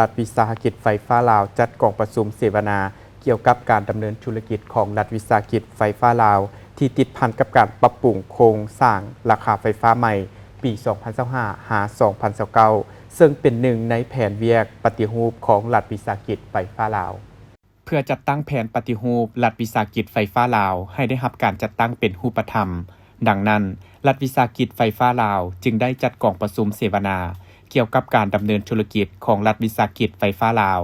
ລັດວິສາຫະກິດໄຟຟ້າລາວ ຈັດກອງປະຊຸມເສວະນາກ່ຽວກັບການດຳເນີນທຸລະກິດຂອງລັດວິສາຫະກິດໄຟຟ້າລາວ ທີ່ຕິດພັນກັບການປັບປຸງໂຄງສ້າງລາຄາໄຟຟ້າໃໝ່ ປີສອງພັນຊາວຫ້າ ຫາ ສອງພັນຊາວເກົ້າ ເຊິ່ງເປັນໜຶ່ງໃນແຜນວຽກປະຕິຮູບຂອງລັດວິສາຫະກິດໄຟຟ້າລາວ. ເພື່ອຈັດຕັ້ງແຜນປະຕິຮູບລັດວິສາຫະກິດໄຟຟ້າລາວໃຫ້ໄດ້ຮັບການຈັດຕັ້ງເປັນຮູບປະທຳ, ດັ່ງນັ້ນ, ລັດວິສາຫະກິດໄຟຟ້າລາວຈຶ່ງໄດ້ຈັດກອງປະຊຸມເສວະນາກ່ຽວກັບການດຳເນີນທຸລະກິດຂອງລັດວິສາຫະກິດໄຟຟ້າລາວ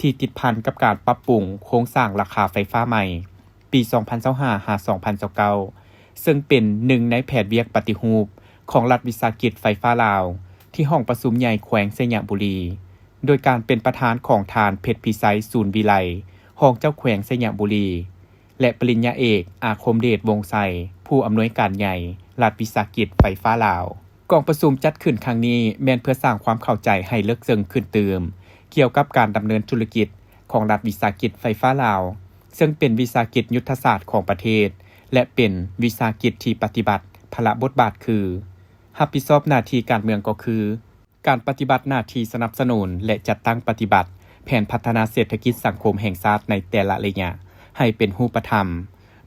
ທີ່ຕິດພັນກັບການປັບປຸງໂຄງສ້າງລາຄາໄຟຟ້າໃໝ່ ປີສອງພັນຊາວຫ້າ ຫາ ສອງພັນຊາວເກົ້າ ເຊິ່ງເປັນໜຶ່ງໃນແຜນວຽກປະຕິຮູບຂອງລັດວິສາຫະກິດໄຟຟ້າລາວ ທີ່ຫ້ອງປະຊຸມໃຫຍ່ແຂວງໄຊຍະບູລີ ໂດຍການເປັນປະທານຂອງທ່ານ ເພັດພິໄຊ ສູນວິໄລ ຮອງເຈົ້າແຂວງໄຊຍະບູລີ ແລະ ປະລິນຍາເອກ ອາຄົມເດດ ວົງໄຊ ຜູ້ອຳນວຍການໃຫຍ່ລັດວິສາຫະກິດໄຟຟ້າລາວ. ກອງປະຊຸມຈັດຂຶ້ນຄັ້ງນີ້ແມ່ນເພື່ອສ້າງຄວາມເຂົ້າໃຈໃຫ້ເລິກເຊິ່ງຂຶ້ນຕື່ມ ກ່ຽວກັບການດຳເນີນທຸລະກິດຂອງລັດວິສາຫະກິດໄຟຟ້າລາວ, ເຊິ່ງເປັນວິສາຫະກິດຍຸດທະສາດຂອງປະເທດ ແລະ ເປັນວິສາຫະກິດທີ່ປະຕິບັດພາລະບົດບາດຄື ຮັບຜິດຊອບໜ້າທີ່ການເມືອງກໍຄື ການປະຕິບັດໜ້າທີ່ສະໜັບສະໜູນ ແລະ ຈັດຕັ້ງປະຕິບັດແຜນພັດທະນາເສດຖະກິດສັງຄົມແຫ່ງຊາດໃນແຕ່ລະໄລຍະໃຫ້ເປັນຮູບປະທຳ,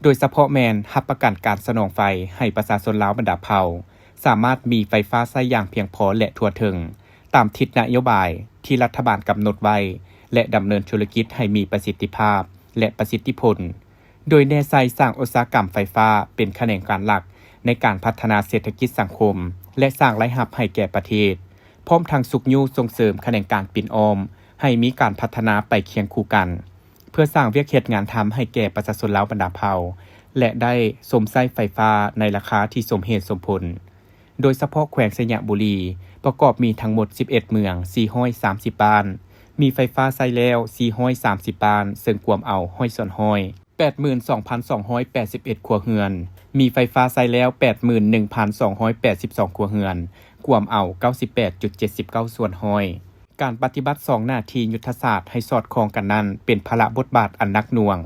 ໂດຍສະເພາະແມ່ນຮັບປະກັນການສະໜອງໄຟໃຫ້ປະຊາຊົນລາວບັນດາເຜົ່າ ສາມາດມີໄຟຟ້າໃຊ້ຢ່າງພຽງພໍ ແລະ ທົ່ວເຖິງ ຕາມທິດນະໂຍບາຍທີ່ລັດຖະບານກຳນົດໄວ້ ແລະ ດຳເນີນທຸລະກິດໃຫ້ມີປະສິດທິພາບ ແລະ ປະສິດທິຜົນ. ໂດຍແນໃສ່ສ້າງອຸດສາຫະກຳໄຟຟ້າເປັນຂະແໜງການຫຼັກໃນການພັດທະນາເສດຖະກິດສັງຄົມ ແລະ ສ້າງລາຍຮັບໃຫ້ແກ່ປະເທດ, ພ້ອມທັງຊຸກຍູ້ສົ່ງເສີມຂະແໜງການປິ່ນອ້ອມໃຫ້ມີການພັດທະນາໄປຄຽງຄູ່ກັນ, ເພື່ອສ້າງວຽກເຮັດງານທຳໃຫ້ແກ່ປະຊາຊົນລາວບັນດາເຜົ່າ ແລະ ໄດ້ຊົມໃຊ້ໄຟຟ້າໃນລາຄາທີ່ສົມເຫດສົມຜົນ. ໂດຍສະເພາະແຂວງໄຊຍະບູລີ ປະກອບມີທັງໝົດສິບເອັດເມືອງ ສີ່ຮ້ອຍສາມສິບບ້ານ, ມີໄຟຟ້າໃຊ້ແລ້ວສີ່ຮ້ອຍສາມສິບບ້ານ ເຊິ່ງກວມເອົາຮ້ອຍສ່ວນຮ້ອຍ, ແປດໝື່ນສອງພັນສອງຮ້ອຍແປດສິບເອັດຄົວເຮືອນ, ມີໄຟຟ້າໃຊ້ແລ້ວແປດໝື່ນໜຶ່ງພັນສອງຮ້ອຍແປດສິບສອງຄົວເຮືອນ, ກວມເອົາເກົ້າສິບແປດຈຸດເຈັດສິບເກົ້າສ່ວນຮ້ອຍ. ການປະຕິບັດສອງໜ້າທີ່ຍຸດທະສາດໃຫ້ສອດຄ່ອງກັນນັ້ນ ເປັນພາລະບົດບາດອັນໜັກໜ່ວງ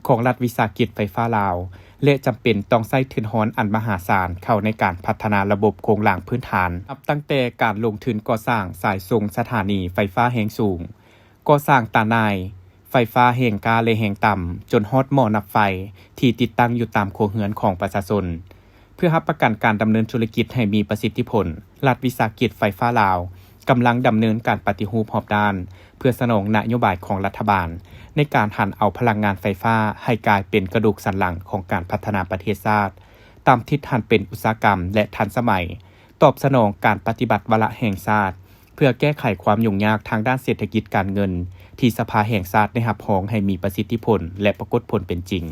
ຂອງລັດວິສາຫະກິດໄຟຟ້າລາວ ແລະ ຈຳເປັນຕ້ອງໃຊ້ທຶນຮອນອັນມະຫາສານເຂົ້າໃນການພັດທະນາລະບົບໂຄງລ່າງພື້ນຖານ, ນັບຕັ້ງແຕ່ການລົງທຶນກໍ່ສ້າງສາຍສົ່ງສະຖານີໄຟຟ້າແຮງສູງ, ກໍ່ສ້າງຕາໜ່າຍໄຟຟ້າແຮງກ້າ ແລະ ແຮງຕ່ຳ, ຈົນຮອດໝໍ້ນັບໄຟທີ່ຕິດຕັ້ງຢູ່ຕາມຄົວເຮືອນຂອງປະຊາຊົນ. ເພື່ອຮັບປະກັນການດຳເນີນທຸລະກິດໃຫ້ມີປະສິດທິຜົນ, ລັດວິສາຫະກິດໄຟຟ້າລາວກຳລັງດຳເນີນການປະຕິຮູບຮອບດ້ານ ເພື່ອສະໜອງນະໂຍບາຍຂອງລັດຖະບານ ໃນການຫັນເອົາພະລັງງານໄຟຟ້າໃຫ້ກາຍເປັນກະດູກສັນຫຼັງຂອງການພັດທະນາປະເທດຊາດ, ຕາມທິດຫັນເປັນອຸດສາຫະກຳ ແລະ ທັນສະໄໝ, ຕອບສະໜອງການປະຕິບັດວາລະແຫ່ງຊາດ ເພື່ອແກ້ໄຂຄວາມຫຍຸ້ງຍາກທາງດ້ານເສດຖະກິດການເງິນ ທີ່ສະພາແຫ່ງຊາດໄດ້ຮັບຮອງໃຫ້ມີປະສິດທິຜົນ ແລະ ປາກົດຜົນເປັນຈິງ.